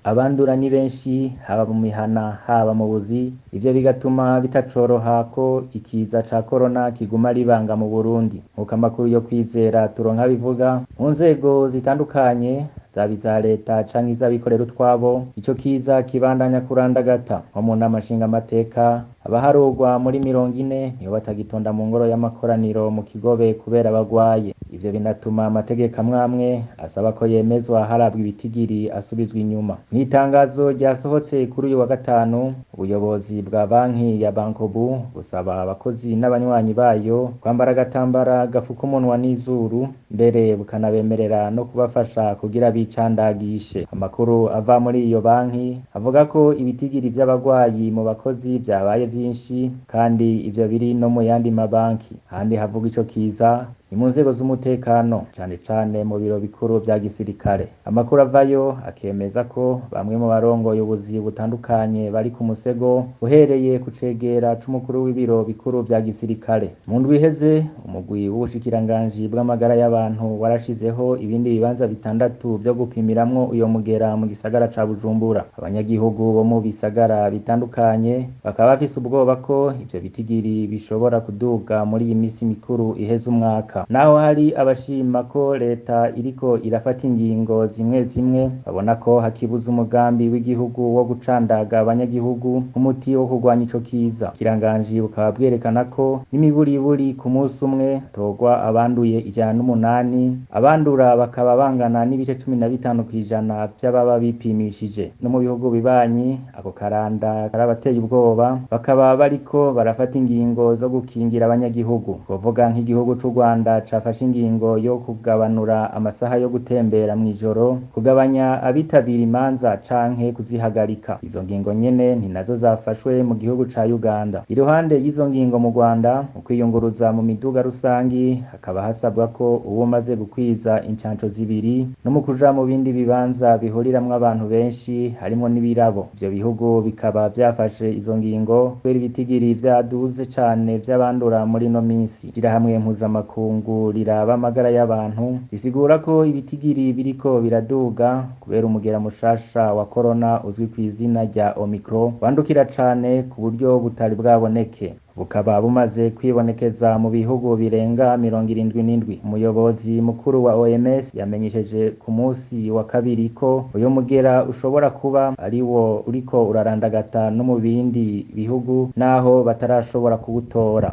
Abandura ni benshi, haba mu mihana, haba mu buzi, ivyo bigatuma bitacoroha ko ikiza ca korona kiguma ari ibanga mu Burundi. Nkuko amakuru yo kwizera turonka abivuga, mu nzego zitandukanye zaba iza leta canke iz'abikorera utwabo, ico kiza kibandanya kurandagata. Nko mu nama nshingamateka, abaharurwa muri 40 nibo batagitonda mu ngoro y'amakoraniro mu Kigobe kubera bagwaye. Ivyo binatuma amategeko amwamwe asaba ko yemezwa harabwa ibitigiri asubizwa inyuma. Mw'itangazo ryasohotse kuri uyu wa gatanu, ubuyobozi bwa banki ya Bankobu busaba abakozi n'abanywanyi bayo kwambara agatambara gafuka umunwa n'izuru, mbere bukanabemerera no kubafasha kugira bicandagishe. Amakuru ava muri iyo banki avuga ko ibitigiri vy'abagwayi mu bakozi vyabaye vyinshi, kandi ivyo biri no mu yandi mabanki. Ahandi havuga ico kiza ni mu nzego z'umutekano, cane cane mu biro bikuru vya gisirikare. Amakuru avayo akemeza ko bamwe mu barongoye ubuzi butandukanye bari ku musego, uhereye ku cegera c'umukuru w'ibiro bikuru vya gisirikare. Mu ndwi iheze, umugwi w'ubushikiranganji bw'amagara y'abantu warashizeho ibindi bibanza bitandatu vyo gupimiramwo uyo mugera mu gisagara ca Bujumbura. Abanyagihugu bo mu bisagara bitandukanye bakaba bafise ubwoba ko ivyo bitigiri bishobora kuduga muri iyi misi mikuru iheze umwaka. Naho hari abashima ko leta iriko irafata ingingo zimwe zimwe, babona ko hakibuze umugambi w'igihugu wo gucandaga abanyagihugu nk'umuti wo kurwanya ico kiza. Ubushikiranganji bukaba bwerekana ko n'imiburiburi ku musi umwe hatorwa abanduye 108, abandura bakaba bangana n'ibice 15 kw'ijana vy'ababa bipimishije. No mu bihugu bibanyi ako karanda karabateye ubwoba, bakaba bariko barafata ingingo zo gukingira abanyagihugu. Twovuga nk'igihugu c'u Rwanda cafashe ingingo yo kugabanura amasaha yo gutembera mw'ijoro, kugabanya abitabira imanza canke kuzihagarika. Izo ngingo nyene ni nazo zafashwe mu gihugu ca Uganda. Iruhande y'izo ngingo mu Rwanda, mu kwiyunguruza mu miduga rusangi hakaba hasabwa ko uwumaze gukwiza incanco zibiri, no mu kuja mu bindi bibanza bihuriramwo abantu benshi harimwo n'ibirabo. Ivyo bihugu bikaba vyafashe izo ngingo kubera ibitigiri vyaduze cane vy'abandura muri ino misi. Ishirahamwe mpuzamakungu riraba amagara y'abantu risigura ko ibitigiri biriko biraduga kubera umugera mushasha wa korona uzwi kw'izina rya Omicron wandukira cane ku buryo butari bwaboneke. Bukaba bumaze kwibonekeza mu bihugu birenga 77. Umuyobozi mukuru wa OMS yamenyesheje ku musi wa kabiri ko uyo mugera ushobora kuba ari wo uriko urarandagata no mu bindi bihugu naho batarashobora kuwutora.